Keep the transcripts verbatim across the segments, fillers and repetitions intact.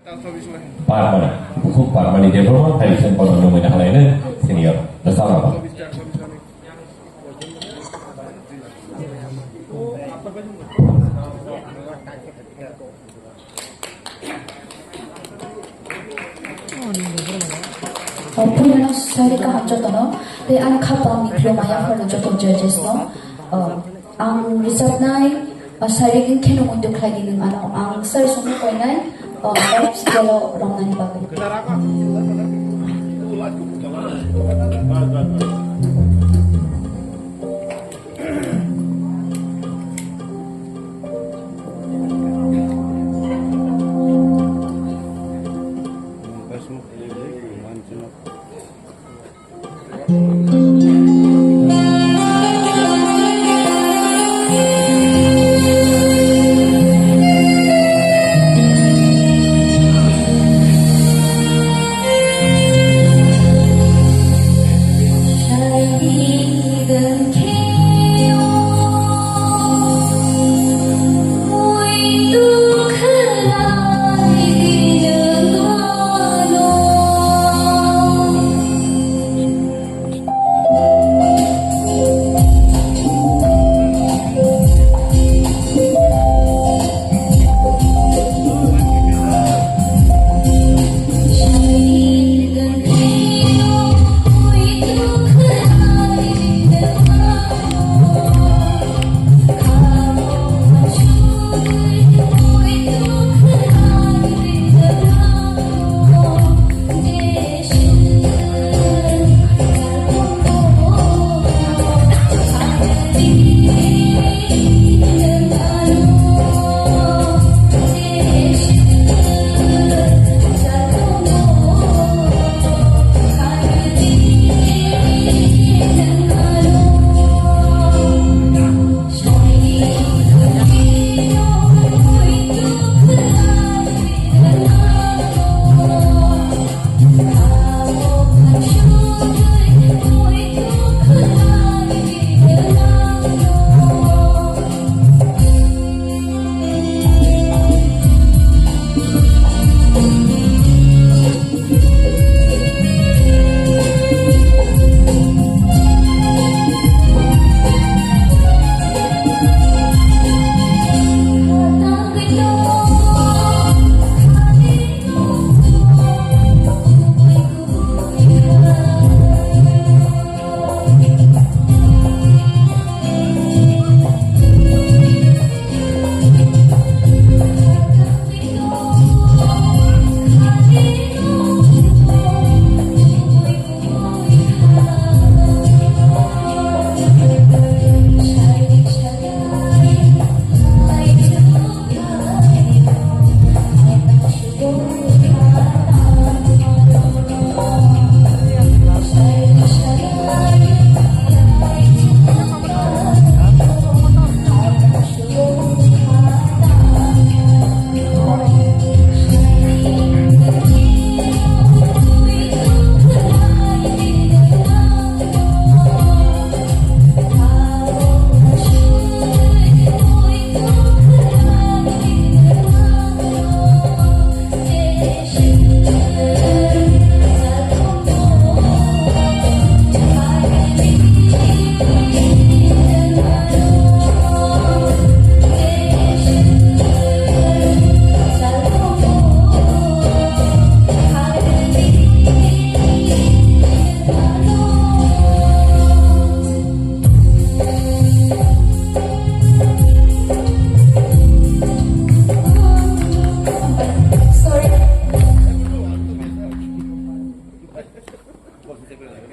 Parmani, bukhuk Parmani Debbarma, tradition kotor nungwi nakhalaino senior, the son of. Puilano sari kaham jotono, tei ani khapangni khulumaya phano joto judges no. Ang rwchapnai, o, sari wngkheno muitu khlai di nwng ano. Ang sari songwi koinai, o, top scale o romnani bagwi.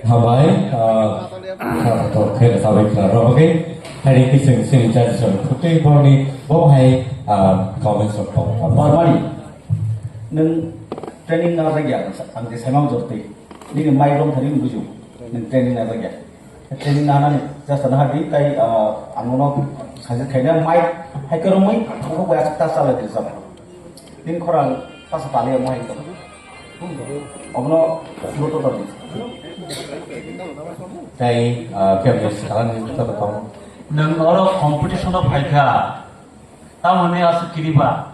Hambai, ah, to khe sabai khna rok bagwi, hari kising sini judge rok khutui borni bo hai, ah, comments rok tong. Barmani, nwng training na jagya, ang je saimang jorti. Nini mai dong thani buju, nwng training na jagya. Training na nani just na hadi tai, ah, ang no sajak khaina mai, hai kerong mai, ko ko ya ta sala de sab. Tin khorang ta sa tali mo hai ko. Obono motor tadi. Tai, ah, kya bisa sekarang ni kita betul. Nang oro competition of hai ka. Tamu ni asu kiriba.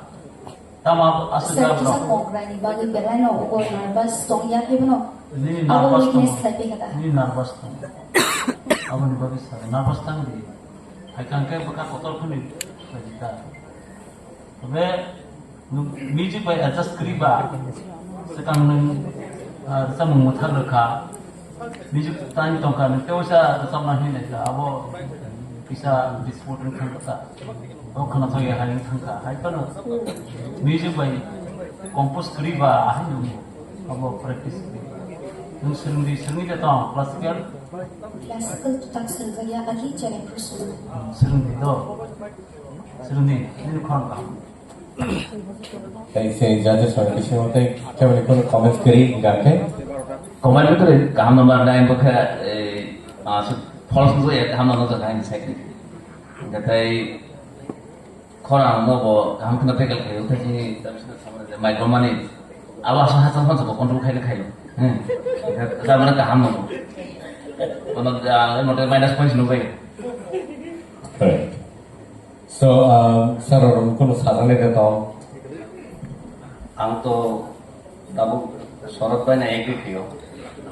Tamo aswk Sir, jabra. Kisa kok raini bagwi belai no ugo nervous tong ya khe bono. Nini Abo nervous weakness tong. Khlai phi kha da. Nini nervous tong. Aboni bagwi sa nervous tang di. Hai kang khe bwkha kotor phani khlai di ta. Tobe nwng music bai adjust kwrwi ba swkang nwng, ah, rwchapmung mwthang rwkha. Music tani tongkha, nwng tei waisa rwchapna hwnwi naikha, abo kisa dispute wng thangkha ta. O khwnathok ya hai wng thangkha. Hai phano music bai compose kwrwi ba ahai nung abo practice kwrwi. Nwng swrwngdi, swrwngwi de tong classical? Classical tak swrwngjakya, agi channel phuru swrwng. Swrwngdi do. Swrwngdi, nini khorang kaham. Tei se judges rok bisingo tei keboni kono comments kwrwi hingka khe? Comment bo kwrwi kaham no manai, bo khe, eh, ah, se false no ya kaham no nokjak hai ni sai. Hingka tei khorang no bo kaham kheno tackle khaio, tei chini micro mani abo aswk hachal phansa bo control khaina khaio. Hmm. Hingka ta mane kaham no bo. Kono, ah, mote minus points no bai. Correct. So, um, sir, rok kuno sajaknai de tong? Ang to tabuk Sorot bai na agree khaio.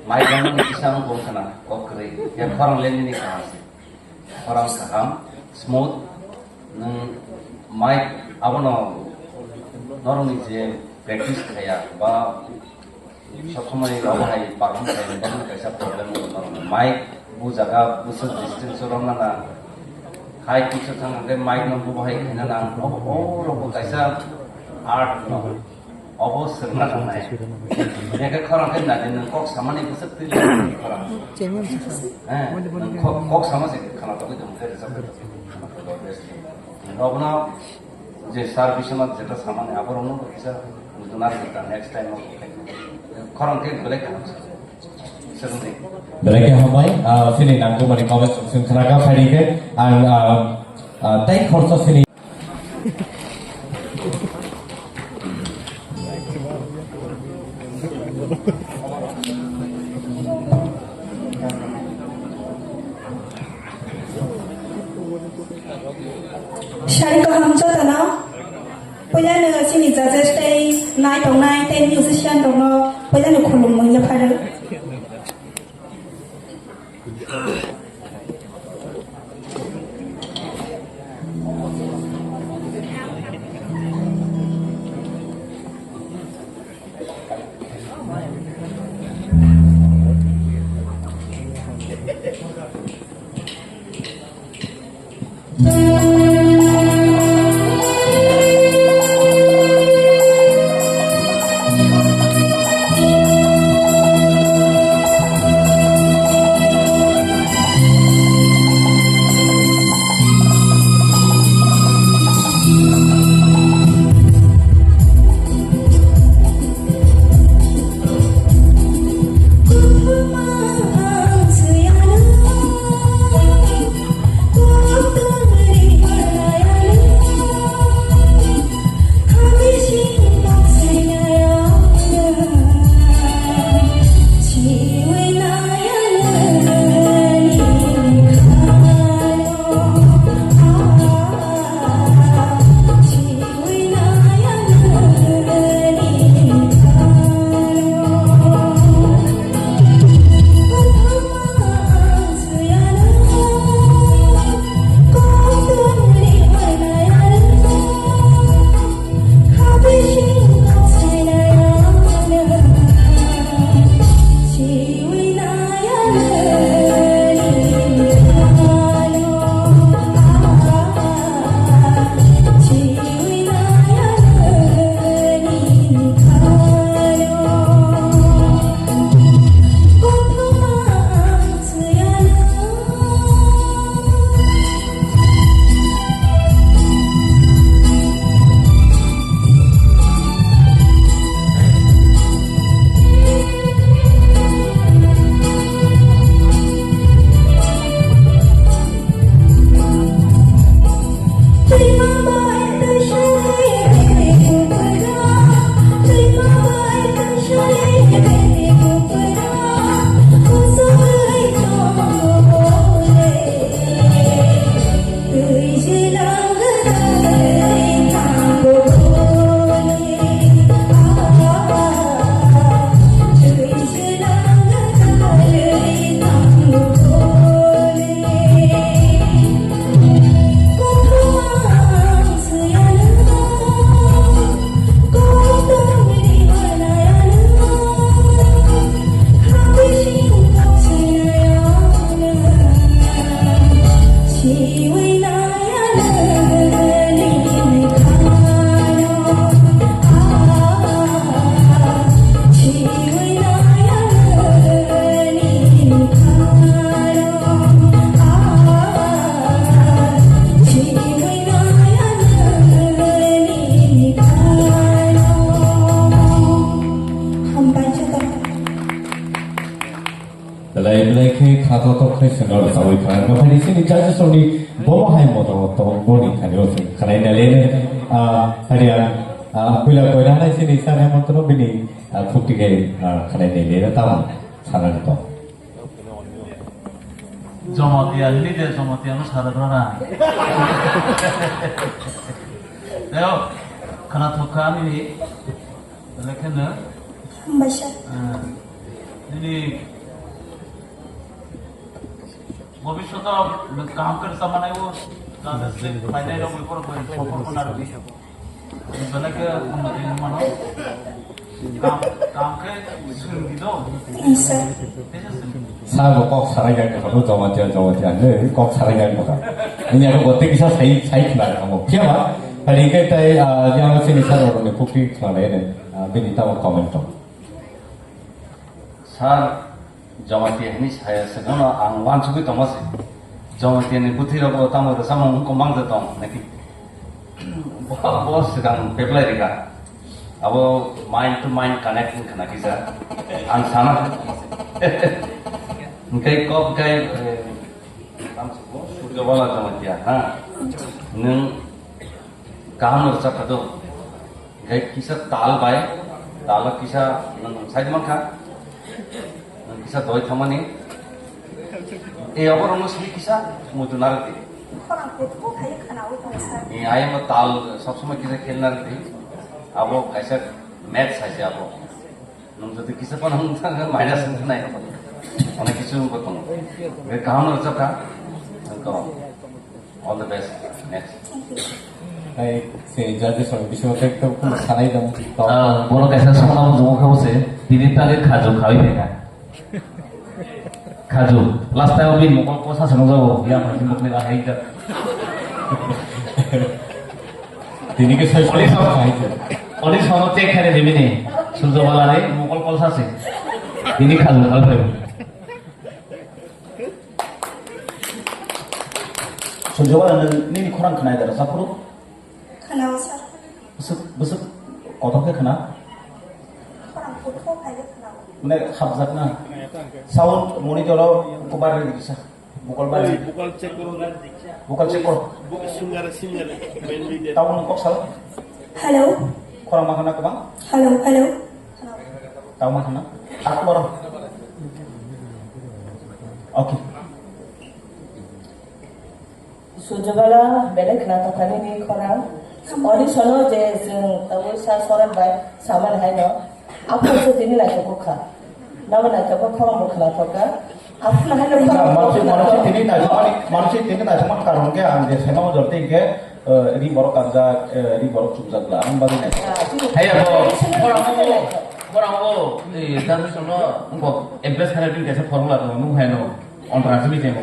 Mic rok ni kisa wng kong khna, kok kwrwi. Ya khorang le nini kaham se. Khorang kaham, smooth. Nwng mic abono norokni je practice khaya ba Sob somoi rok hai perform khlai bangma kaisa problem wngkha norok. Mic bu jaga bwswk distance o romna na. Hai kisa thang hwnkhe mic no bu hai khaina nang. Obo, o rok bo kaisa art no. Obo swrwngna nangnai. Hwnkhe khorang khe nadi nwng kok samani bwswk twi khorang. Eh, nwng kok, kok sama se khana togwi tong khe rwchap khe tong khe khana togwi tong khe. Obono je sir Biswanath jeta samani aborokno bo kisa bujuna rwkha next time o khorang khe belai kaham se. Belai khe hambai, ah, chini nangkukmani comments chwng khna kha phaidi khe ang, ah, ah, tei khoroksa chini Sari kaham jotono, puila no chini judges tei nai tongnai tei musician rokno puila no khulumung yapharwi. Belai khe kha to tok khe swnam rwchapwi phaina. Omo hai sini judges rokni bomo hai moto to boni thani o se khanai nai le, ah, hari ang, ah, puila koina hai sini sa hai moto bini, ah, khukti khe, ah, khanai nai le tamo sana to. Jamatia, hindi de Jamatia no sara dona. Deo, khana thokha ani ni, lekhen na. Hambai sir. Ah, ini bhobishyot o kaham khe rwchapmani o, kaham khe painai rok before before na rwdi. Belai khe unnoti wng mano. Kaham, kaham khe swrwngdi do. Sir. Sir bo kok sarai jak kha, Jamatia, Jamatia, ne kok sarai jak kha. Ini aku bote kisa sai, sai khna kamo. Phiya ba, hari khe tai, ah, yang sini sir rok ni khukti khna le ne, ah, bini tamo comment to. Sir, Jamatia hwnwi saya se, nono ang uansugwi tongma se. Jamatia ni bwtwi rogo tamo rwchapmung wngkha mang de tong, naki? Bo, bo swkang apply rikha. Abo mind to mind connect wngkha na kisa. Ang sana. Hwnkhe kok kai, eh, tamo se bo Surjobala Jamatia, ha? Nwng kaham rwchapkha do. Hwnkhe kisa tal bai, talo kisa nwng side mankha. Nwng kisa doi thangmani. E, obo rwngno simi kisa muitu narwkdi. Khorang kuthuk hai khwnaui tongo sir. E, ayang no tal sob somoi kisa khel narwkdi. Abo kaisa maths hai se abo. Nwng jodi kisa phano wng thang, minus wng nai. Onek kisu wng tongo. Be kaham no rwchapkha. Wng tongo. All the best. Next. Hai, se judges rok bisingo tei to khum sanai dong. Ah, bono kaisa sona mo jumo khabo se. Tini ta ke khaju khawi pheka. Khaju. Last time bin mokol kosa sano jabo. Ya, mokol ni ahai ta. Tini ke sai Oli sai song. Oli song check khai de bini. Surjo bala ni mokol kolsa se. Tini khaju khal phai. Surjo bala ni, nini khorang khnai da, saphuru? Khwnao, sir. Bwswk, bwswk kotor khe khna? Khorang kuthuk hai khe khwnao. Mane habjak na? Sound monitor o kubar ri dikisa. Vocal bar. Oi, vocal check koro. Vocal check koro. Bo-, singer, singer, band leader. Tamo nung kok sal? Hello. Khorang ma khna kwbang? Hello, hello. Tamo ma khna? Ak boro. Okay. Sujabala belai khna tongkha nini khorang. Audition o je chwng tabuk sa Sorat bai samani haino. Aphuru se tini naithok kha. Nabo naithok kha, khorang bo khna thokha. Aphuru hai no khorang bo khna thokha. Mansi tini naithok mani, mansi tini naithok mani karon khe ang je sema ujor tei khe, eh, ri borok kanjak, eh, ri borok chumjak la, ang bagwi naithok. Hai abo, khorang bo, khorang bo, eh, dan sono, engko impress khaina bini kaisa formula tongo, nung hai no, ontra simi jemo.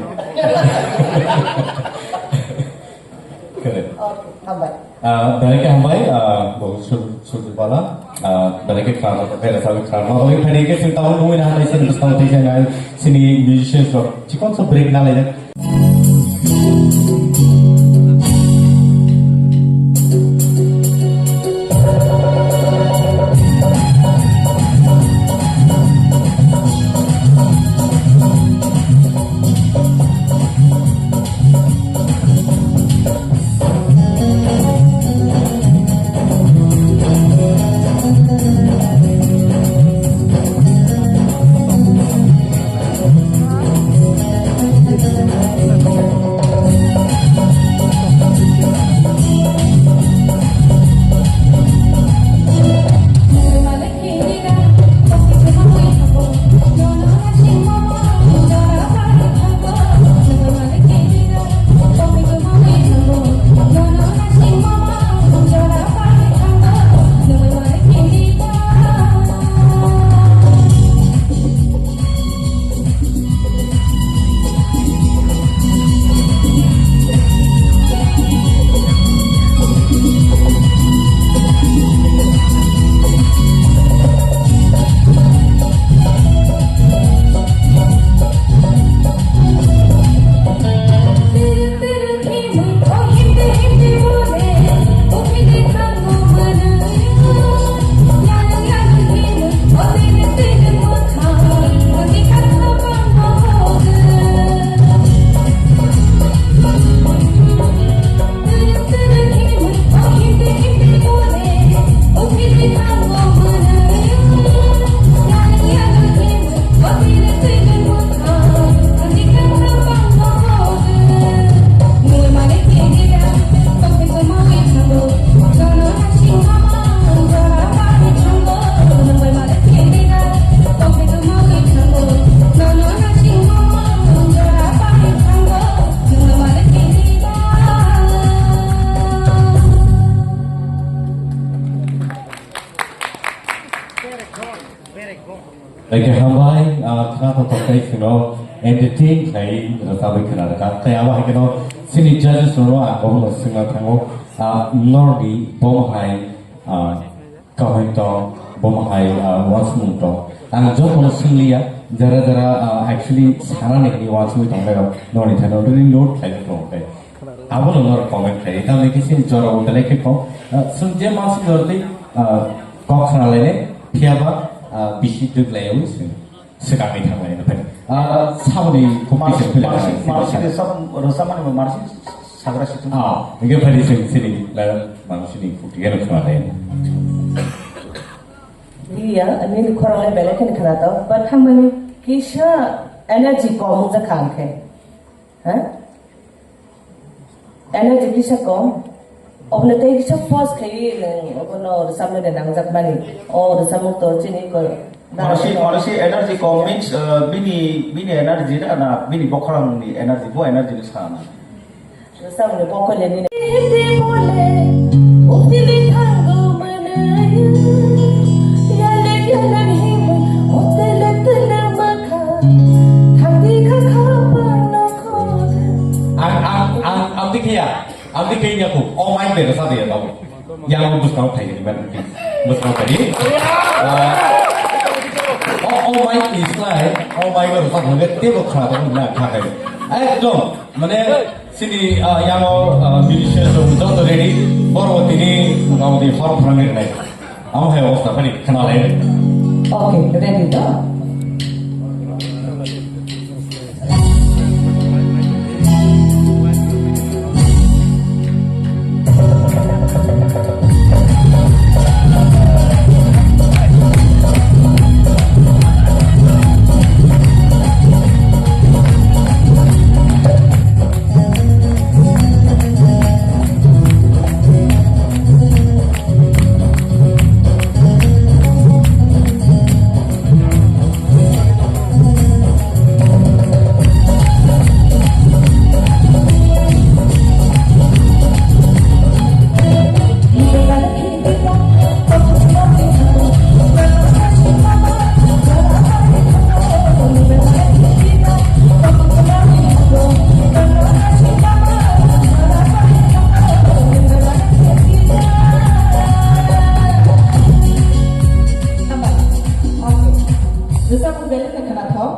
Correct. Okay, hambai. Ah, belai khe hambai, ah, bo Sur-, Surjibala, ah, belai khe khna, belai khe khna. Ma belai khe sini tamo nungwi na hambai sini bwskang tei janai sini musicians rok chikon sa break na laina. Thank you, hambai, ah, khna to tokai sino entertain khai rwchapwi khna rwkha. Tei abo hai kheno chini judges rokno ang bono swngna thango, ah, nordi bomo hai, ah, kaham tong, bomo hai, ah, uansukmung tong. Ang jotono swnglia, jara jara, ah, actually sanani hwnwi uansugwi tonglairok norni thani already note khlai tong khe. Abono norok comment khlai, tamni khe chini jora bo belai khe kok. Ah, chwng je mansi jordi, ah, kok khna laine, phiyaba, ah, bisi dwk laiwi chwng swkangwi thang laina phai. Ah, saboni kok Marsi, kisa phila marsi, khlai. Marsi de sab rwchapmani bo marsi sagra situng. Ah, hingke phai chwng chini la mansi ni kok tigeno khna lai. Iya, nini khorang le belai khe khna to, but hamani kisa energy kom wngjakha ang khe. Ha? Energy kisa kom. Obne tei kisa force khai nwng obono rwchapmani de nangjakmani. O rwchapmung to chini ko. Manasi, manasi energy kom means, uh, bini, bini energy na, na bini bokhorang ni energy, bo energy ni sana. Rwchapmani bokhorang ni. Ang, ang, ang, ang dikhe ya, ang dikhe ya ko, oh my God, sa dia tau. Yang bus kau thai ni man, bus kau thai. Ah, oh, oh my is like, oh my God, sa dia telo kha tau na kha kai. Ekdom, mane, chini, ah, yang, ah, musician rok joto ready, borok tini, ngau di hor phang ni nai. Amo hai obostha phani khna lai. Okay, ready to? Rwchapmung belai khe khnathok.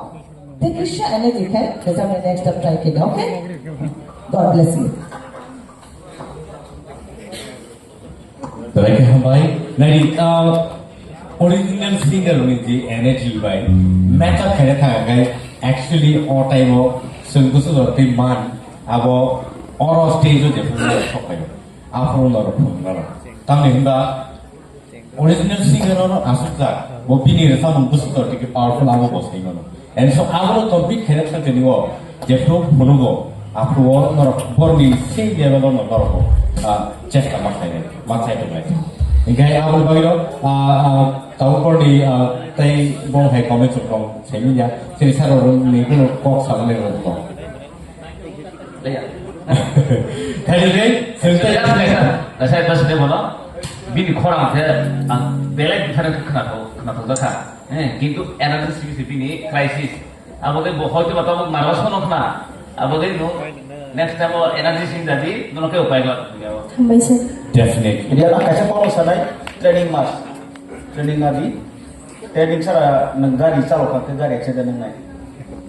Tei kisa energy khe rwchapmung next time try khe, okay? God bless you. Belai khe hambai. Nai, ah, original singer ni je energy bai match up khaina thang khe actually o time o chwng bwswk jora tei man abo oro stage o jephru sok khayo. Aphuru norok phunuknano. Tamni hwnba original singer ono asukjak. Bo bini rwchapmung bwswk jora tei powerful abo bo sai mano. And so abono compete khaina thang tini o jephru phunugo, aphuru o norok borni sei level o norok, ah, chesta ma khainai, ma chai tongnai. Hinkhe aboni bagwino, ah, ah, tabuk borni, ah, tei bong hai comment rok tong sai manya, chini sir rok ni kuno kok samani rok tong. Khaidi khe, chwng tei Saya, saya, saya, saya, bini khorang khe ang belai bithar khna, khna, khna, khna, eh, kintu energy simi simi bini crisis. Abo khe bo hoito ba tabuk marwa sono khna. Abo khe no next time o energy sim jadi, nono khe upai gor. Hambai sir. Definitely. Dia lang kaisa kono sanai training mas. Training nadi. Training sara nwng gari chalok kha khe gari accident wngnai.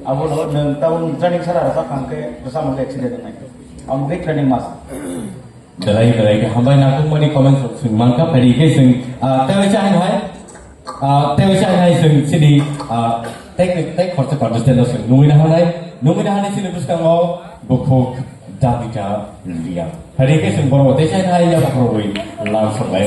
Abo no nwng tabuk training sara rwchap kha khe rwchapmung accident wngnai. Amo khe training mas. Belai belai khe hambai, nakukmani comments rok chwng mankha, phaidi khe chwng, ah, tei waisa hai hai, ah, tei waisa hai hai chwng chini, ah, tei, tei khoroksa contestant no chwng nungwi naharnai, nungwi naharnai chini bwskango bukhuk Dabita Reang. Phaidi khe chwng borok tei waisa hai hai yaphang rwui lang sok lai.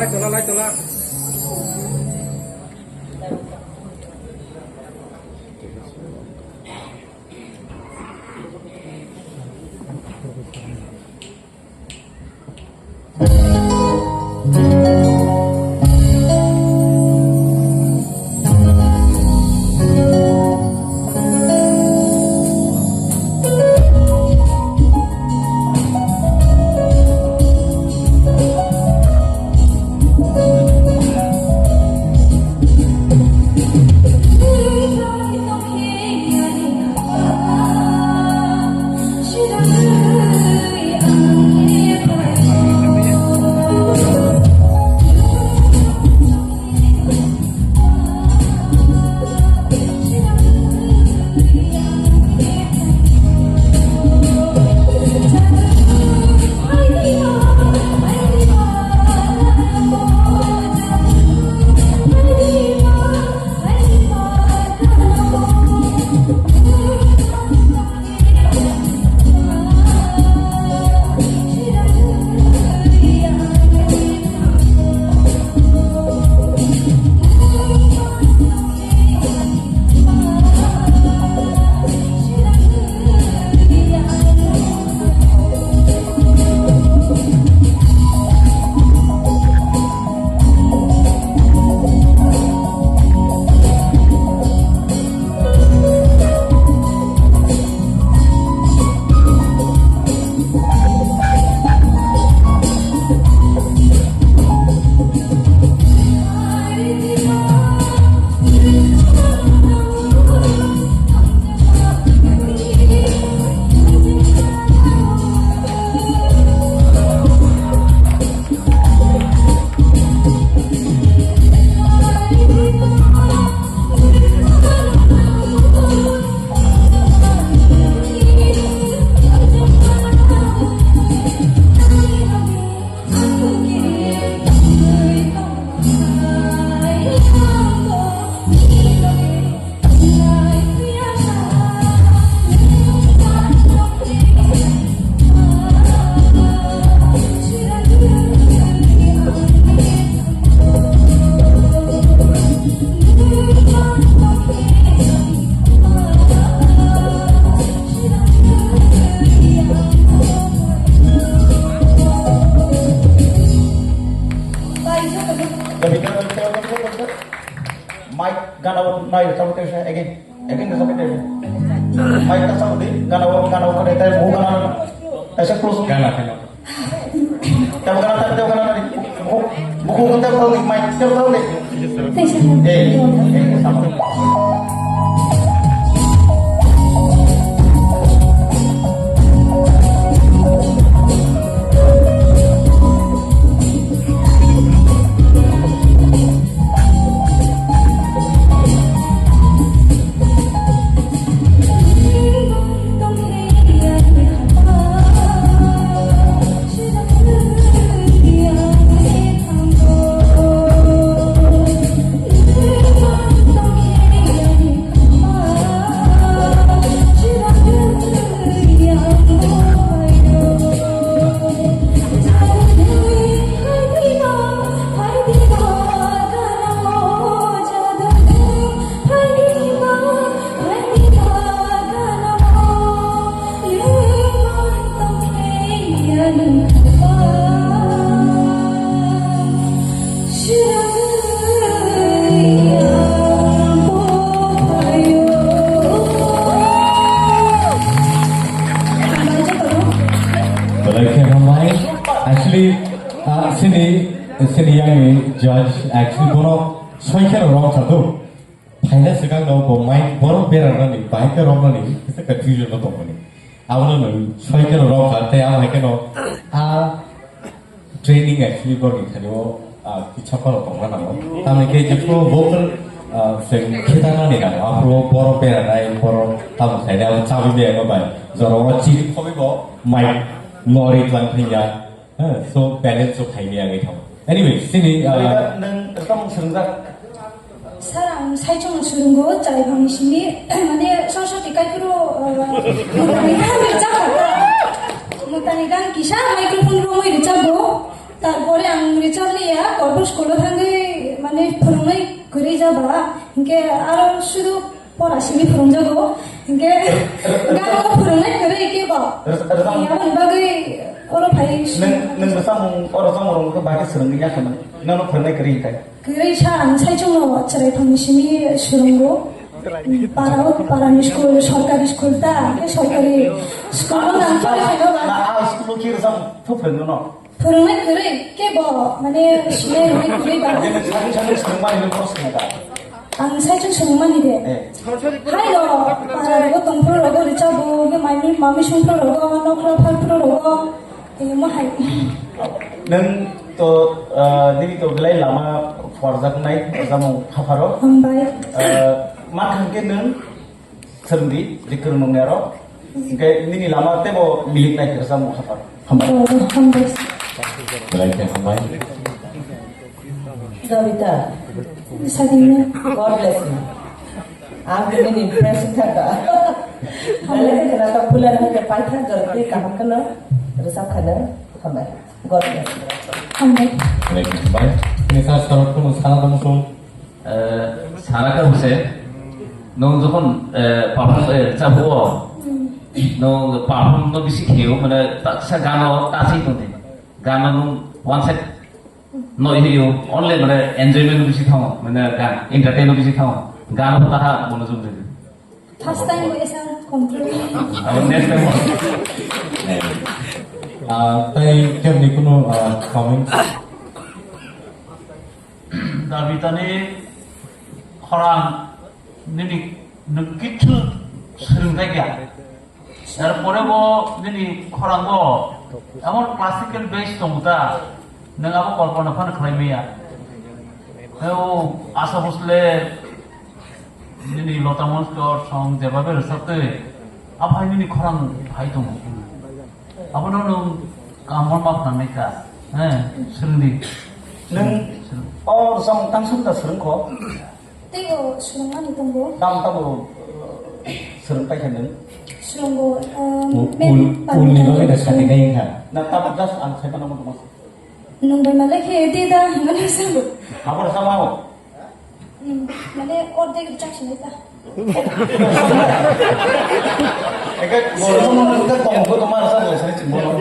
Lai tola, lai tola. Mai, sabu tesa, again. Again, sabu tesa. Mai, ta sabu di, gana wo, gana wo, kare, tai, bu gana. Taisa close. Gana, gana. Tebo gana, tebo gana, bu, bu, bu, tebo gana, mai, tebo gana. Eh, eh, sabu. Belai khe hambai. Actually, ah, sini, sini yang ni judge, actually, bono soi khe rong satu. Phaina swkang no bo mai borok berarnani, bahai khe romnani, kisa confusion no tongmani. Abono nwng soi khe rok kha, tei abo hai kheno a training actually borokni thani o, ah, kisa phano tongna nango. Tamni khe jephru vocal, ah, se khitanani nango. Aphuru borok beranai, borok tamo khainai, abo chabi maya no bai. Jorao chiri khobi bo mai nori tlang thangya. Ha, so balance o khaini agwi thango. Anyway, sini, ah, Rita, nwng rwchapmung swrwngjak? Sir, ang saichung swrwngo, chwrai phangni simi, mane, Saraswati Kaikuru, ah, mutani gan rwchapkha. Mutani gan kisa microphone romwi rwchapgo. Tarpore ang rwchaplia, korbo school o thangwi, mane, phwrwngnai kwrwi jaba. Hinkhe aro sudu Pora simi phwrwngjago, hinkhe gana phwrwngnai kwrwi khe bo. Rwchap-, rwchap-, Aboni bagwi oro phai. Nwng, nwng rwchapmung, o rwchapmung rwngkhe bahai khe swrwngwi ya khe mani? Nono phwrwngnai kwrwi hinkhe? Kwrwi sa ang saichungno chwrai phangni simi swrwngo. Para o, parani school, sorkari school ta, hinkhe sorkari school o nang phai khaino ba. Na, a school o khe rwchap phu phwrwngno? Phwrwngnai kwrwi khe bo, mane, sinai rwnai kwrwi ba. Jeno sakni sakni swrwngmani no proshno da. Ang saichung swrwngmani de. Eh. Hai ro, para rogo tongphuru rogo rwchapbo, khe maimi, mami songphuru rogo, nokra pharphuru rogo, tei mo hai. Nwng to, ah, nini to belai lama phuarjaknai, rwchapmung hapharo. Hambai. Ah, ma thang khe nwng Swrwngdi, je kwrwng nongya rok. Hwnkhe nini lama teibo milik nai khe rwchapmung haphar. Hambai. Oh, hambai. Belai khe hambai. Kavita. Sakini. God bless you. Ang nini impress kha ka. Belai khe na ta pula na khe paitha jor khe kaham kheno rwchap khano. Hambai. God bless you. Hambai. Belai khe hambai. Nini sa sarok kuno sana tong sung. Eh, sana ka buse, nung jokhon, eh, perform, eh, rwchapbo, nung perform no bisi kheo, mane, ta-, sa gano ta si tong di. Gano nung one side no hiyo, only, mane, enjoyment no bisi thango, mane, gan, entertain no bisi thango. Gano ta ha mono jom di. First time we sang control. Abo next time. Ah, tai kemni kuno, ah, comments? Davitani khorang nini nwng kichu swrwngjakya. Erpore bo nini khorango emon classical base tongo ta, nwng abo kolpona phano khlai maya. Heo Asha Bhosle nini Lata Mangeshkar song jebabe rwchaptwi, aphai nini khorang phai tongo. Abono nwng kaham ma phnangnaikha, he, swrwngdi. Nwng o rwchapmung tang swrwngda swrwngkho? Teibo swrwngmani tongo. Tamo tamo, eh, swrwng paikha nwng? Swrwngo, eh, Ul-, men ul-, ulni bagwi da swrwng. Satinai wngkha. Na tamo just ang sai mano tongma. Nwng bai malai khe de da hinmani swrwngo. Abo rwchapma o? Hmm, mane ordek rwchap sinai ta. Eke, borok no nang ta tong ko tomar sa le sai chimbo no.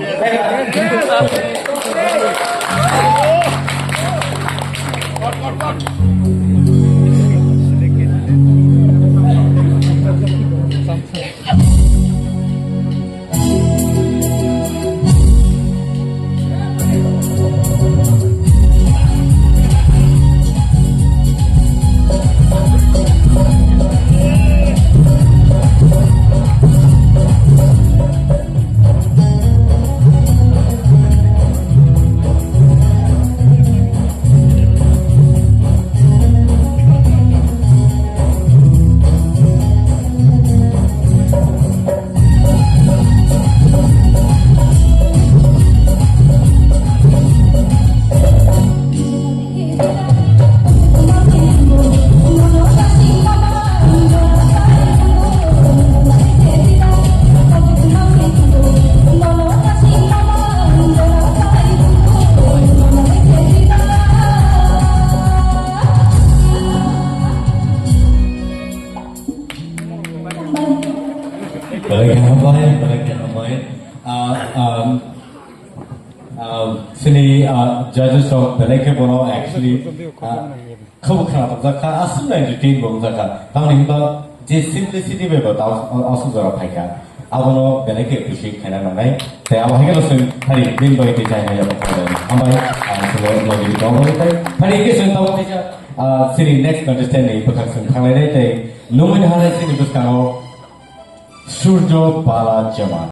Hambai, belai khe hambai. Ah, um, ah, sini, ah, judges rok belai khe bono actually, ah, khabo khwnathokjak kha, aswk entertain bo wngjak kha. Tamoni hwnba je simplicity bai bo ta-, aswk jora phai kha. Abono belai khe appreciate khaina nangnai. Tei abo hai kheno chwng hari din bai tei chai hai abo kha. Hambai, ah, chwng logi di kong bai tei. Hari khe chwng tabuk teisa, ah, sini next contestant ni bwkhak chwng thanglainai tei nungmani hwnwi sini bwskango Surjo Bala Jaman.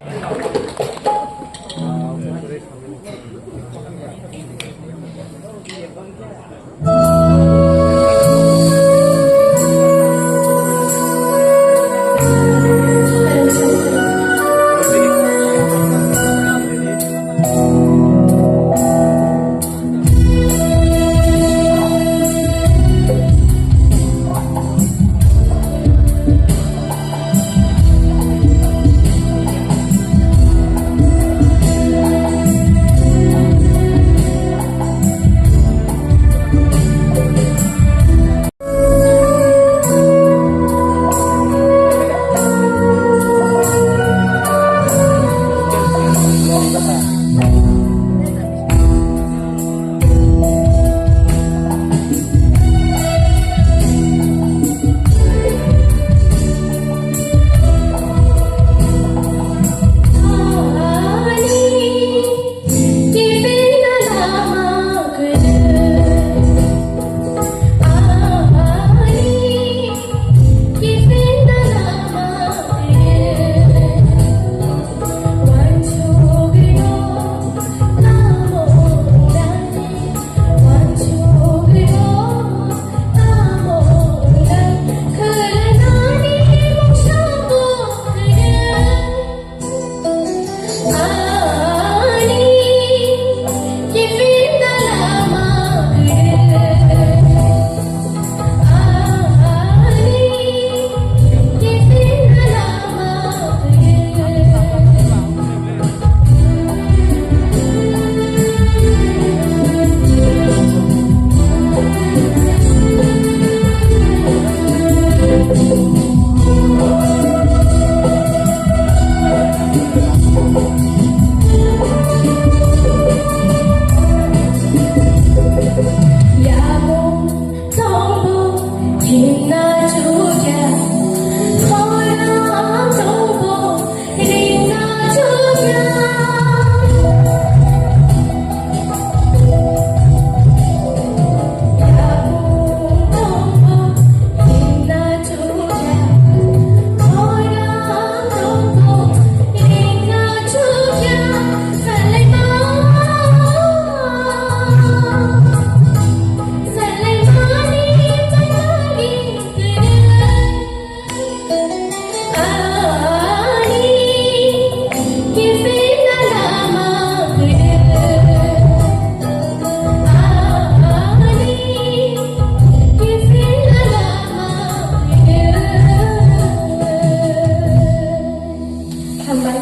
Hambai.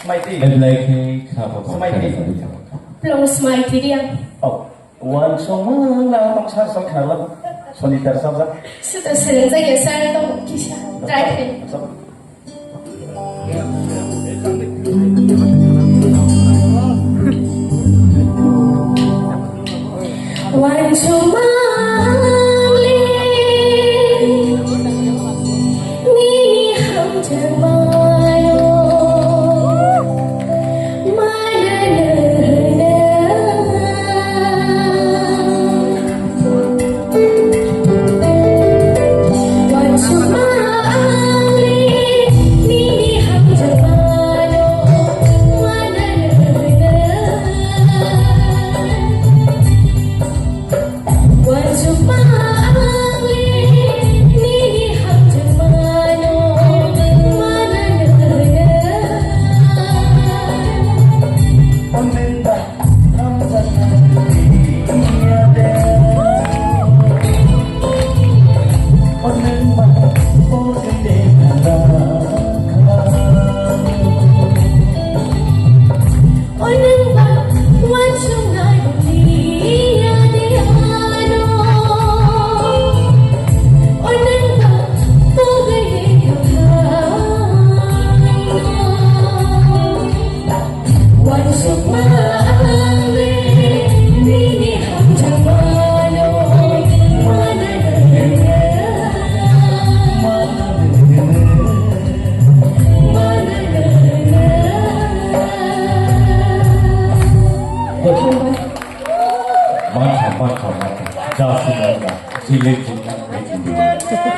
Smiley. Belai khe khabo. Smiley. Plong smiley dia. Oh. Wan song ma na tong sar song khala. Sonitar sabjak. Sudah sering saja saya tahu kisah. Try.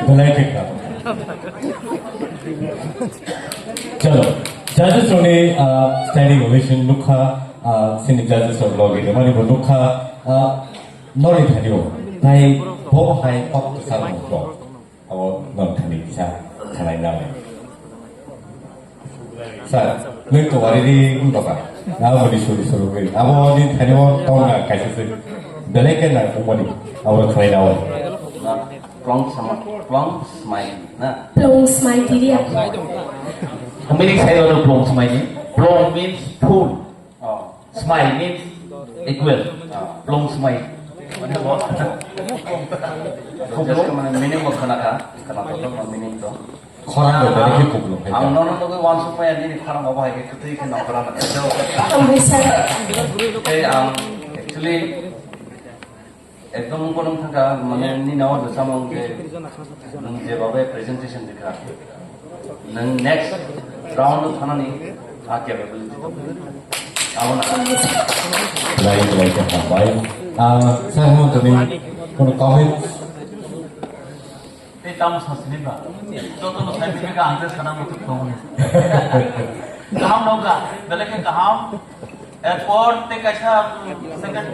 Belai khe kha. Chalo, judges rokni, ah, standing ovation nukha, ah, sini judges rok logi rwmani bo nukha, ah, noni thani o. Tai bo hai kok kwchang rok. Abo noni thani kisa khanai nai. Sir, nung to wari di wng doka. Abo ni suri suru gwi. Abo ni thani o tong na kaisa se. Belai khe na kumani. Abo khanai nai. Plong sama, plong smai na. Plong smai diri ya. Meaning sai lo plong smai ni. Plong means full. Oh. Smai means equal. Oh. Plong smai. Mane bo. Just mane meaning bo khana kha, khana to, to meaning to. Khorang bai bai khe kuplung hai. Ang nono bagwi wansuk maya nini khorang obo hai khe kwtwi khe nongkhorang. Ang bai sir. Tei ang actually ekdom wngkha nung thangkha, mane nini o rwchapmung je nwng jebabe presentation rikha, nwng next round o thanani a capability dong. Abo na. Lai lai khe hambai. Ah, sir, mo tini kono comments? Tei tamo sasini ba? Joto no sai tini ka ang sana mo tuk tong ni. Kaham no ka, bele ke kaham. Airport te kaisa second,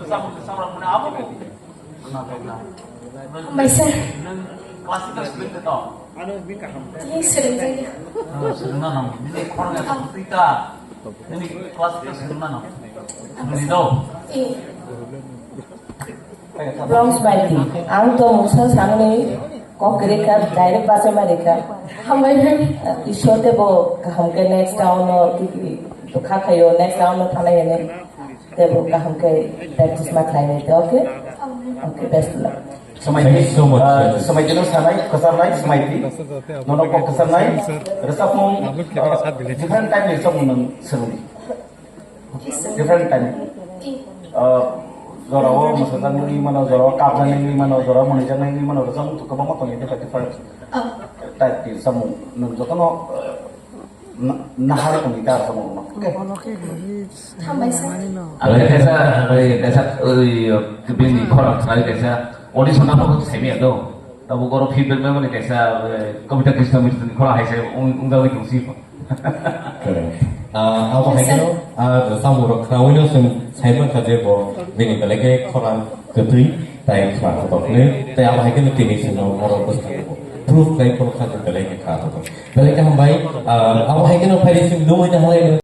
samung samung mane abo ko. Khna tong na. Hambai sir. Nang classical student to. Ji, swrwng jaya. Ah, swrwngna nang. Nini khorang ya twi ta. Nini classical swrwngna nang. Nini do. Eh. Plong smai di. Ang to mungsa samni kok rikha, direct basa ma rikha. Hambai hai. Ishwar te bo kaham ke next round no tiki to kha khayo, next round no thanai ne. Te bo kaham ke practice ma khlai ne, okay? Okay, best of luck. Thank you so much. Ah, samai tino sanai, kasar nai, samai ti. Nono kok kasar nai, resap mung, ah, different type ni resap mung nang seruni. Different time. Ah, jorao mosajaknai wngwi mano, jorao kapjaknai wngwi mano, jorao mwnwijaknai wngwi mano, rwchapmung to kwbangma tongo, different, different type ni rwchapmung. Nwng jotono, ah, na-, nahar tongwi ta rwchapmung rwno. Okay. Hambai sir. Aro kaisa, oi, kaisa, oi, bini khorang khlai kaisa, audition apa kok saimaya do. Tabuk oro feedback memani kaisa, eh, Kobita Krishna Mishra ni khorang hai se wng-, wngjakgwi tong si. Correct. Ah, abo hai kheno, ah, samung rok khnaui no chwng sai mankha je bo bini belai khe khorang kwtwi tai khna kotor khe. Tai abo hai kheno tini chwng no oro bwskango proof khlai phano kha je belai khe khna kotor. Belai khe hambai, ah, abo hai kheno phai chwng nungwi ta halai.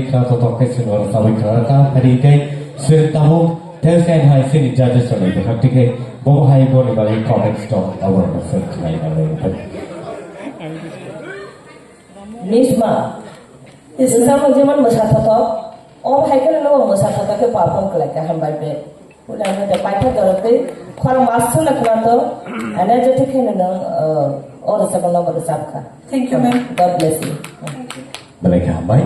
Ka to to ke sin wala sabai kara ta hari kai sin tamu tel sen hai sin judges wala de hak tike bo hai bo ni bagi comments to awar na sen khai na le. Nisma. Nisma mo jeman mwsa thothok. O hai khe no mwsa thothok khe perform khlai kha hambai be. Pula no de paitha dorotwi khorang mas sula khna to. Ana je thik khe no, uh, o rwchapna bo rwchap kha. Thank you, ma'am. God bless you. Belai kha hambai.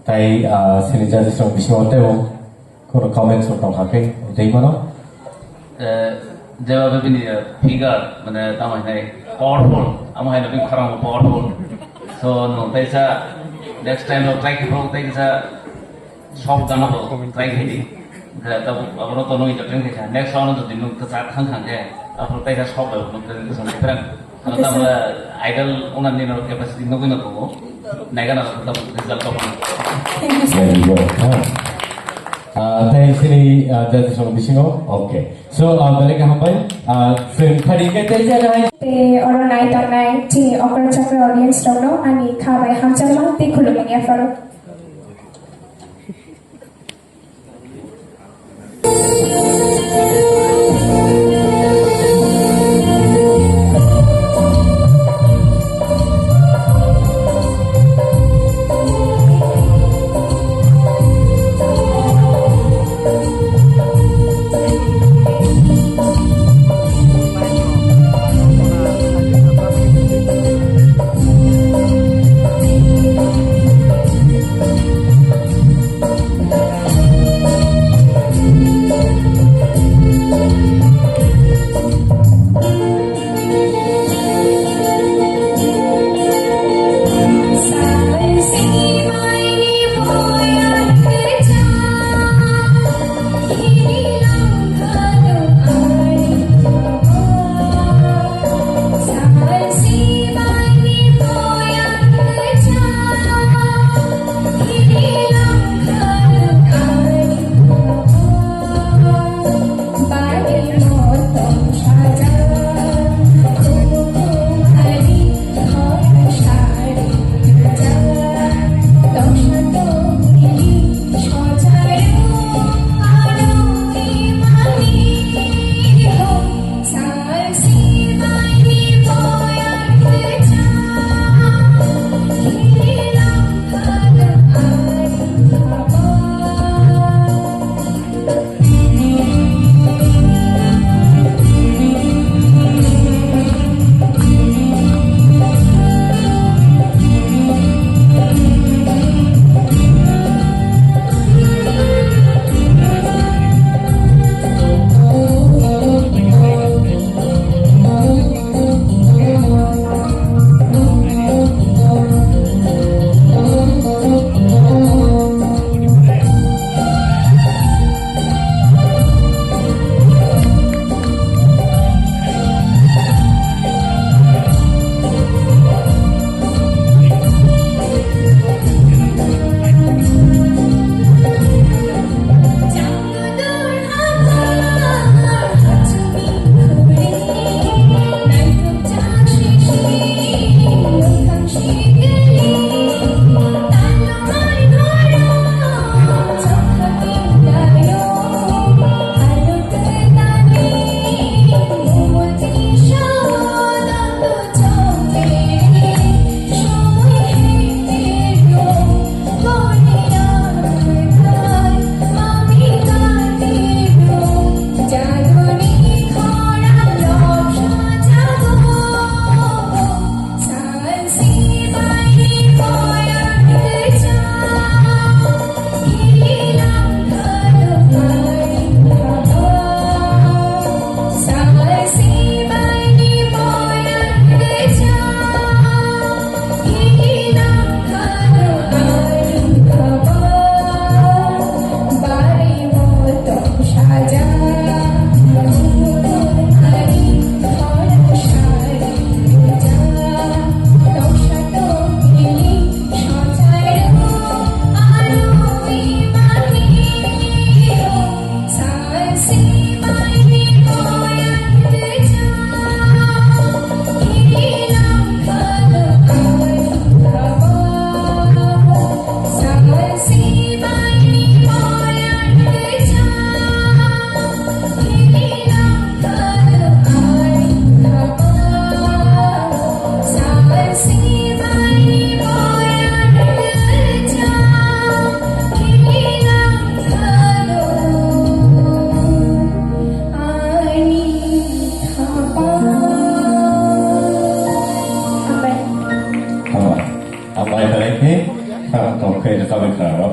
Tai, ah, sini judges rok bisingo tebo kono comments rok tong hakhe dei mano. Eh, jeba be bini, eh, figure, mane, tamo hinai powerful, amo hinai bini khorang powerful. So, no, tai sa next time no try khe phuru tai sa soft gana bo try khe di. Jera tabuk abono tono entertain khe sa. Next round jodi nwng kwchak thang thang khe, aphuru tai sa soft bai nwng kwchak kwchak khe phrang. Ano tamo idol owner ni no capacity nugwi no tongo. Naigana no tamo result ko pang. Thank you, sir. Very good. Ah, thanks sini, ah, judges rok bisingo. Okay. So, ah, belai kha hambai. Ah, film khari ke tei jana hai. Te oro nai tongnai chini okra chakra audience rokno ani kha bai hamjakma tei khulumung yapharo.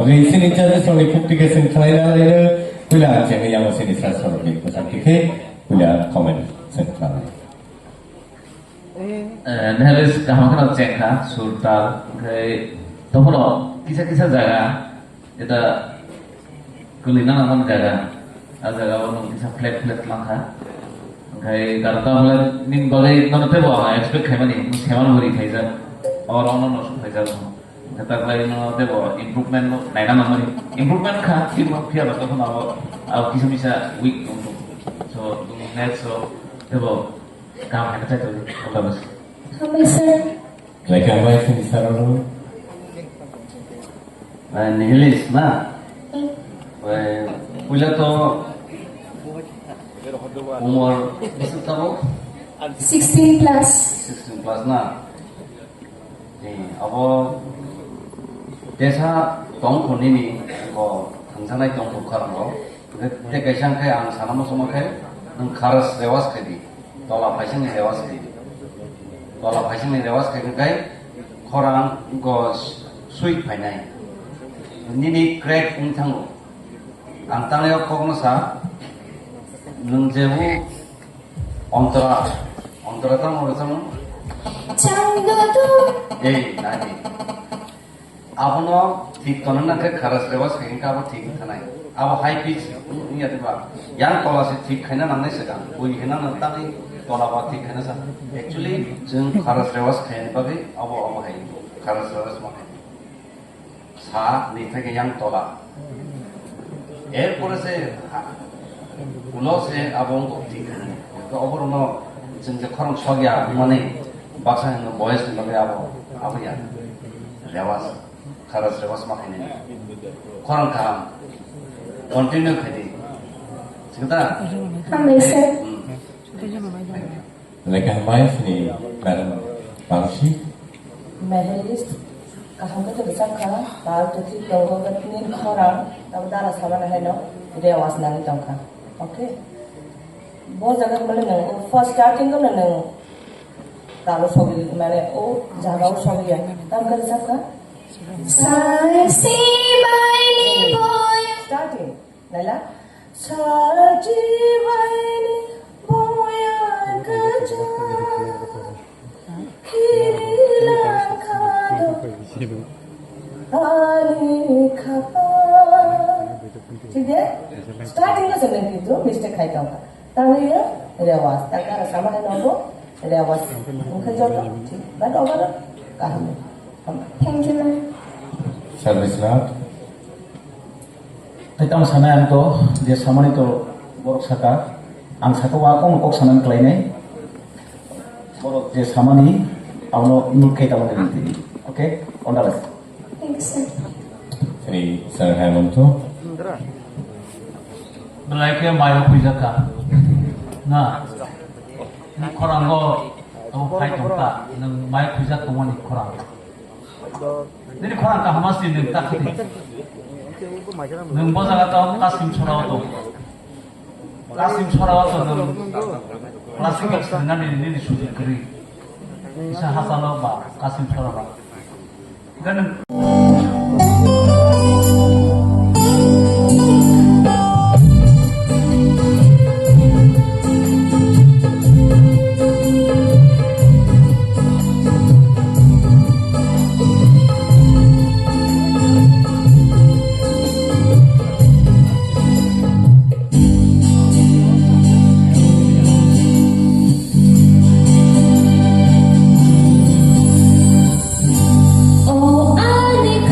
Oke, sini judges rokni phukti khe chwng khlaina laino, puila ang chengni yango sini sir rokni bwsakti khe puila comment chwng khlainai. Eh, Nehalis kaham kheno chengkha, sur tal, onkhe tongphano kisa kisa jaga, eta kwlwina nangmani jaga, a jaga o nwng kisa flat flat langkha. Onkhe Garuta hole nini bagwi nono teibo ang expect khaimani, nwng seman bwrwi khaijak, or ono no suk khaijak. Khe ta khlai no teibo improvement no naina nangmani. Improvement kha, tei bo phiya ba tongphano abo, abo kisa misa weak wng tong. So, next o teibo kaham khe chai tong, all the best. Hambai sir. Like hambai sini sir ro. Eh, Nihilis na? Eh, puila to umor bwswk tabuk? Sixteen plus. Sixteen plus na? Ni, abo tesa tongkho nini bo thangjaknai tongkho khorang rok. Tei kaisa khe ang sana muchungma khe nwng kharas rewas khe di. Tola phaisingni rewas khe di. Tola phaisingni rewas khe khe khorang go sweet phainai. Nini crack wng thango. Ang tanglai o kokno sa nwng jebu Ontora, ontora tamo oro tamo? Changado. Ei, nani. Abono thik tona nang khe kharas rewas khe hingkhe abo thik wngkha nai. Abo high pitch wngya diba? Yang tola se thik khaina nangnai se kang. Bui hina nang tangwi tola ba thik khaina sa. Actually, chwng kharas rewas khaina bagwi abo, abo hai kharas rewas ma khaina. Sa ni theke yang tola. Erpore se ha, ulo se abo wngkok thik. To oborokno chwng je khorang sokya wngmani baksa hino boys ni bagwi abo, abo ya. Rewas, kharas rewas ma khainani. Khorang kaham. Continue khaidi. Singta? Hambai sir. Hmm. Thank you. Lekha hambai sini madam Bangsi. Medalist kaham khe rwchapkha, pal tuthi tongo, but nini khorang abo dara samani haino rewas nangwi tongkha. Okay? Bo jaga mane nwng first starting o nwng talo sogwi, mane o jaga o sogwi ya. Tam khe rwchapkha? Sai si bai ni boy. Starting. Laila, sachi baini boya gaja, kiri langkha do, ani khapa. Thik de? Starting o chwng kintu mistake khai tongkha. Tangwi rewas, ta kara sama hai nogo rewas. Wngkha joto thik, but overall kaham. Thank you, ma'am. Service lot. Tei tamo sanai ang to, je samani to borok saka, ang saka wa kok kok sanani khlainai. Borok je samani, abono nuk khe tamo de. Okay? All the best. Thank you, sir. Sini, sir, hai mom to. Belai khe mai khuijaka. Na. Ni khorango abo phai tongka. Nang mai khuijak tongmani khorang. Nini khorang kaham si nwng ta khati. Nwng bo jaga to Kasim Sora o tong. Kasim Sora o tong nwng. Classical swngnani nini suji kwrwi. Kisa hachalo ba Kasim Sora ba. Ganang. O ani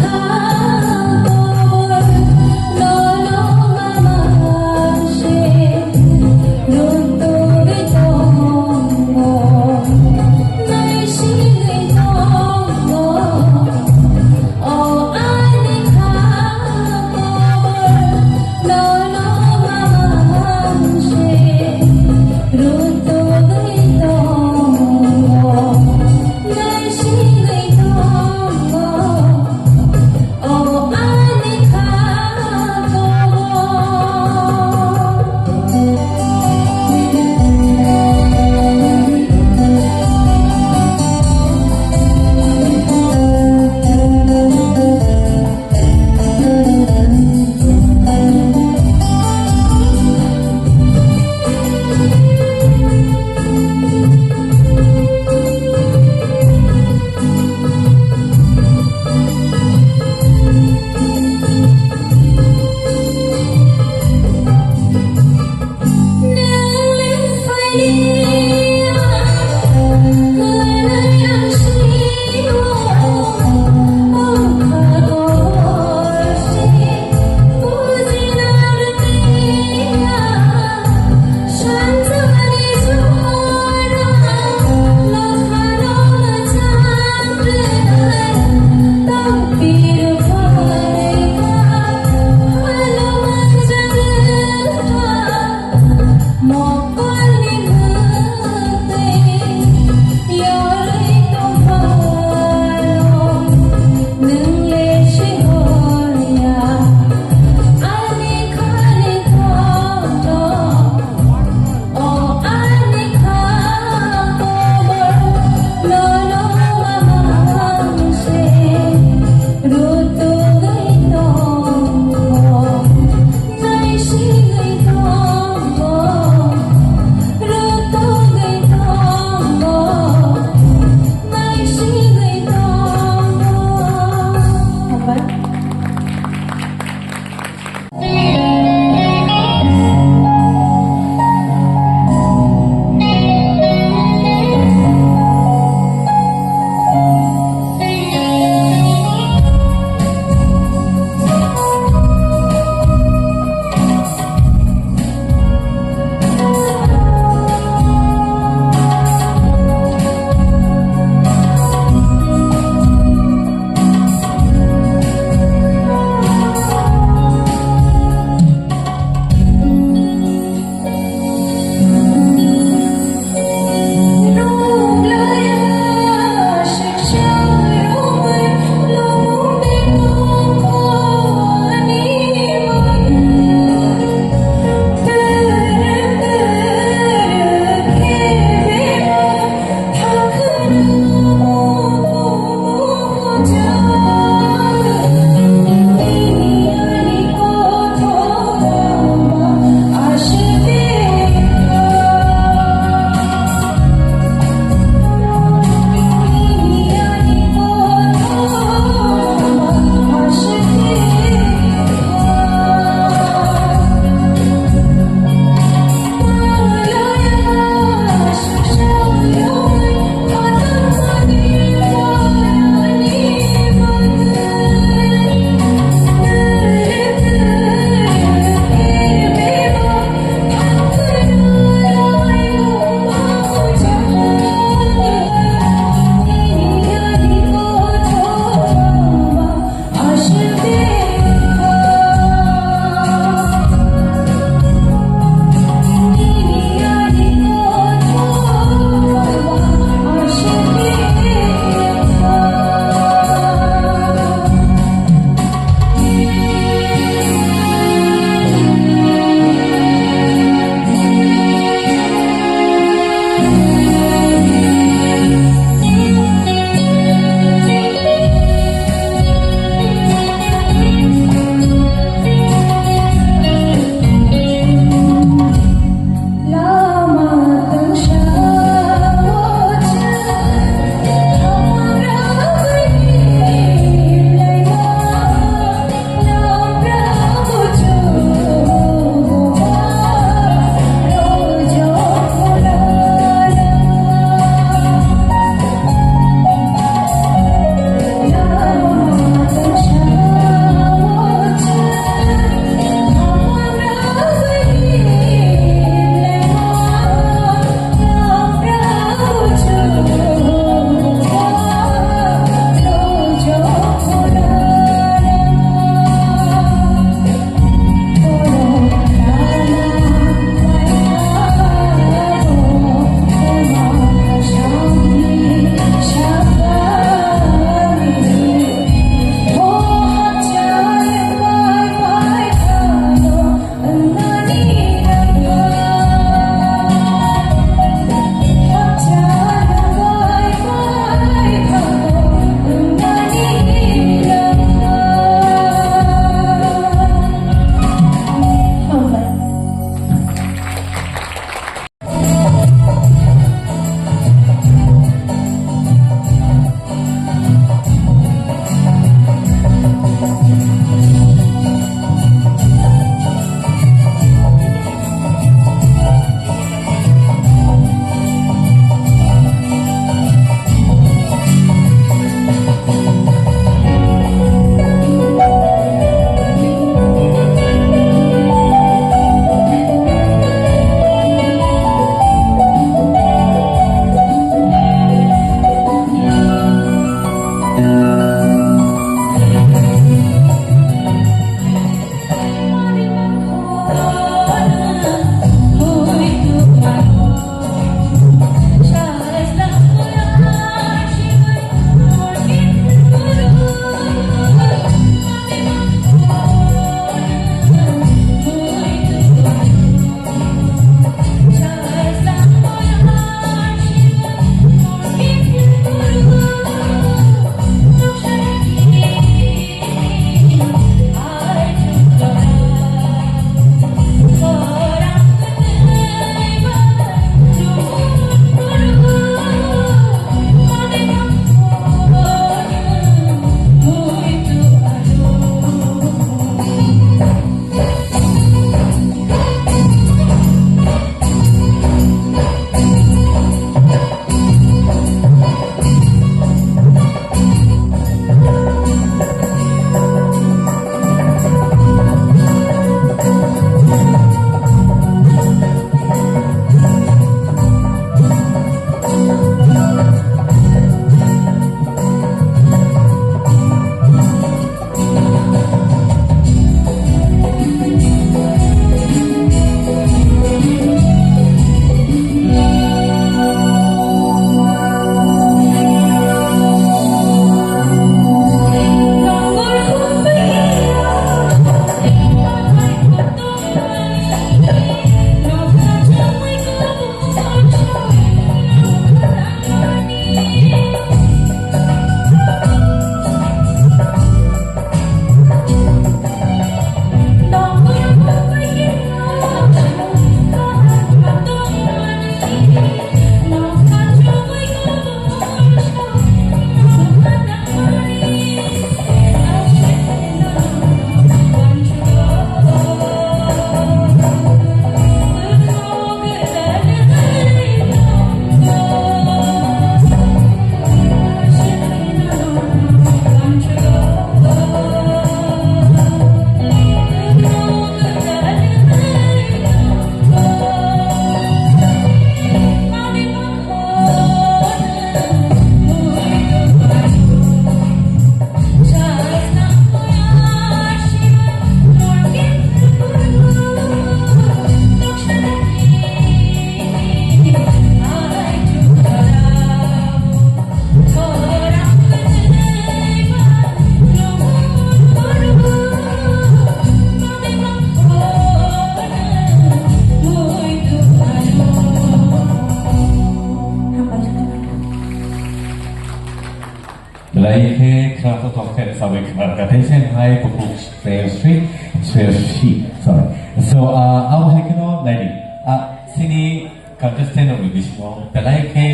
Belai khe khwnathok khe sabai khwna rwkha tei se hai bukhuk Shreyasri, Shreyasri, sorry. So, ah, abo hai kheno naidi, ah, chini contestant rokni bisingo belai khe,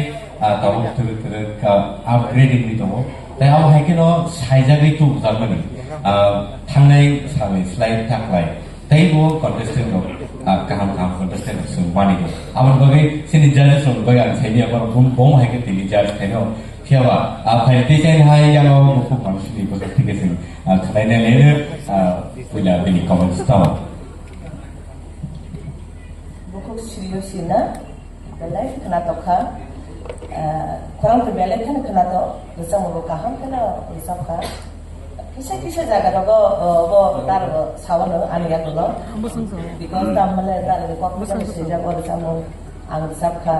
ah, tabuk twrwk twrwk, ah, upgrading ni tongo. Tei abo hai kheno saijagwi tubujak mani, ah, thangnai salni slai taklai. Tei bo contestant rok, ah, kaham kaham contestant rok chwng mani bo. Aboni bagwi chini judges rokni bagwi ang saini abo bo, bo hai khe tini judge khaino. Phiya ba, ah, phai tei chaini hai yang o bukhuk manusini bwswk thik khe chwng, ah, khwlaina leno, ah, puila bini comments tamo. Bukhuk Shreyasri na? Belai khwnatok kha, ah, khorang twi belai kheno khwnatok, rwchapmung bo kaham kheno rwchap kha. Kisa kisa jaga rogo, oh, bo tar bo sawano ani yagulo. Bwswng song. Because tam male tar bo kok bwswng song swijak o rwchapmung ang rwchap kha.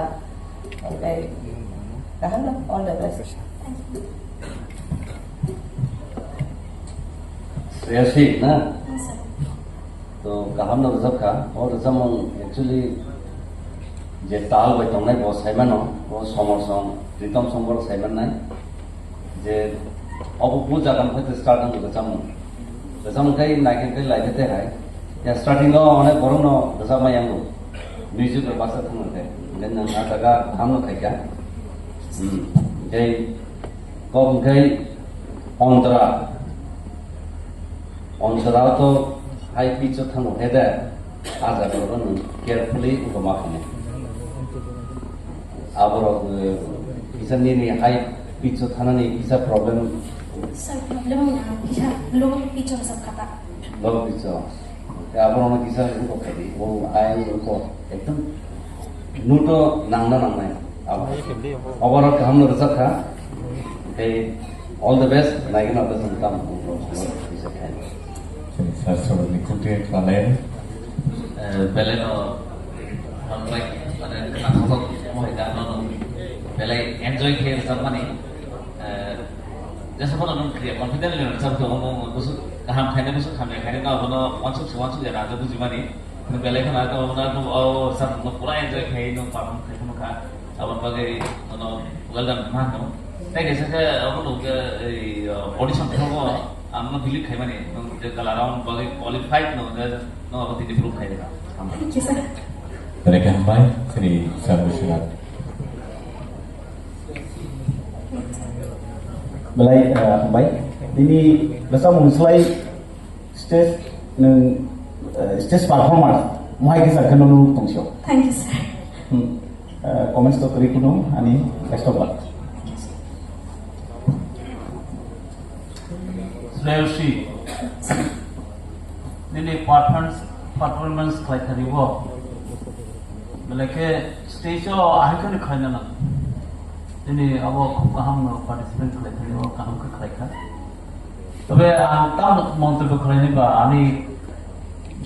Oke. Kaham no, all the best. Shreyasri na? Yes, sir. To kaham no rwchap kha. O rwchapmung actually je tal bai tongnai bo saimano, o somor song, ritom song bo saimannai. Je obo bu jaga niphai start wngkha rwchapmung. Rwchapmung khai naikhe khai laikhe te hai. Ya starting o onek borok no rwchapma yango. Music rok basa thangma khe. Then nang a jaga kaham no khaikha. Hmm. Khai kok khai ontra. Ontra to high pitch o thango he de, a jaga o nwng carefully wngkha ma khainai. Aborok, eh, kisa nini high pitch o thanani kisa problem. Sir, problem wngkha, kisa low pitch o rwchap kha ta. Low pitch o. Tei aborokno kisa wngkha khaidi, o ayang wngkha ekdom. Note o nangna nangnai. Abo. Overall kaham no rwchap kha. Tei all the best. Naigwna bwswng tam. Sir, sir, ni kutui khlai. Eh, belai no hambai, mane, khwnathok mohai da no, no. Belai enjoy khe rwchapmani. Eh, jesa bono nwng khe confident le rwchap tongo, nwng bwswk kaham khainai, bwswk hamya khainai, no, bono wansuk se wansuk ya rajak bujimani. Nwng belai kheno abo no, o rwchapmung no pura enjoy khai nwng perform khai phano kha. Aboni bagwi nono well done ma hino. Tei kaisa khe abo no khe ei, uh, audition thangbo ang no believe khaimani nwng je kala round bagwi qualified no je no abo tini proof khai rwkha. Hambai. Thank you, sir. Belai khe hambai, chini sir Biswanath. Belai, uh, hambai. Tini rwchapmung slai stage nwng, uh, stage performance mohai kisa khe nono tongsi o. Thank you, sir. Hmm. Uh, comments to kwrwi kuno ani best of luck. Shreyasri, nini performance, performance khlai thani bo. Belai khe stage o ahai kheno khlaina nang. Nini abo khub kaham no participate khlai thani bo, kaham khe khlai kha. Tobe ang tamo montobyo khlaini ba, ani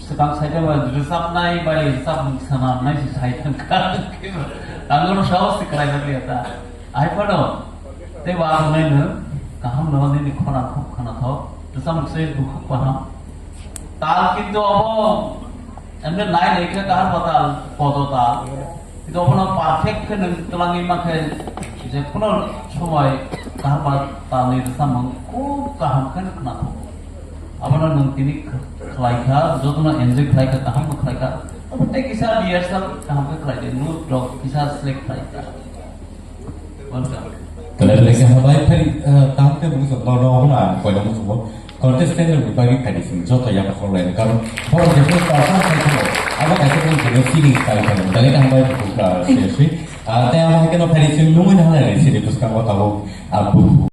swkang saitama rwchapnai bai rwchapmung sanamnai se sai thangkha. Ang oro sahos se khlai nang liya ta. Ai phano tei ba ang nai no kaham no nini khorang khub khwnathok. Rwchapmung se bukhuk kaham. Tal kintu abo emne nai nai khe kaham ba tal, podo tal. Kintu obono perfect khe nwng twlangwi mankhe, je kuno somoi kaham ba talni rwchapmung khub kaham khe khwnathok. Abono nwng tini khlai kha, jotono enjoy khlai kha, kaham bo khlai kha. Obo tei kisa rehearsal kaham khe khlai di, note rok kisa select khlai kha. Welcome. Belai belai khe hambai, phai, eh, tamo khe bung no, no, no, na, koino bung no. Contestant rokni bagwi khaidi chwng joto yaphang lai rw, karon borok jephru perform khai phano abo kaisa phano chwngno feeling khai phano. Belai khe hambai, bukhuk, ah, Shreyasri. Ah, tei abo hai kheno phaidi chwng nungwi nang lai chini bwskango tabuk, ah, bukhuk.